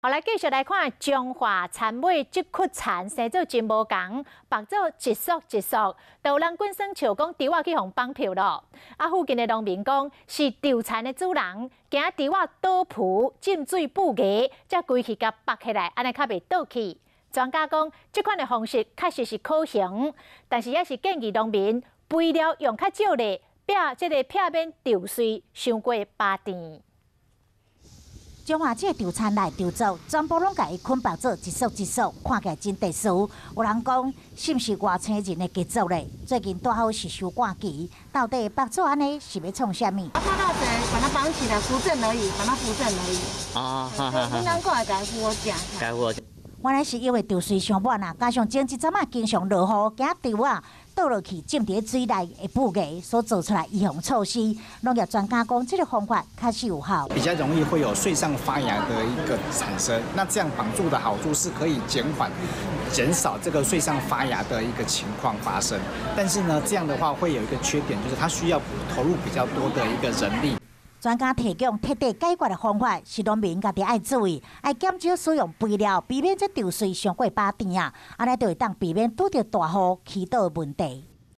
好，來繼續來看彰化田尾這窟田生做真無仝，縛做一束一束，就有人滾耍笑講豬仔去予綁票囉。啊，附近的農民講是稻田的主人驚豬仔倒蹼浸水蛀牙，才規氣共縛起來，按呢較袂倒去。專家講，這款的方式確實是可行，但是也是建議農民肥料用較少咧，避這个避免稻穗傷過飽甜。彰化這個稻田內稻作，全部攏共伊捆綁做一束一束，看起來真特殊。有人講，是毋是外星人的傑作咧？最近拄好是收割期，到底縛做按呢是欲創啥物？啊，怕到時把它綁起來扶正而已，把它扶正而已。啊，哈哈哈。平常過來共扶好正。共扶好。原來是因為稻穗傷滿啊，加上前一陣仔經常落雨，驚稻仔倒落去浸佇水內會蛀牙，所做出來預防措施。農業專家講，這個方法確實有效。比較容易會有穗上發芽的一個產生。那這樣綁住的好處是可以減緩、減少這個穗上發芽的一個情況發生。但是呢，這樣的話會有一個缺點，就是它需要投入比較多的一個人力。專家提供徹底解決的方法，是農民家己愛注意，愛減少使用肥料，避免這稻穗傷過飽甜啊，按呢就會當避免拄著大雨起倒的問題。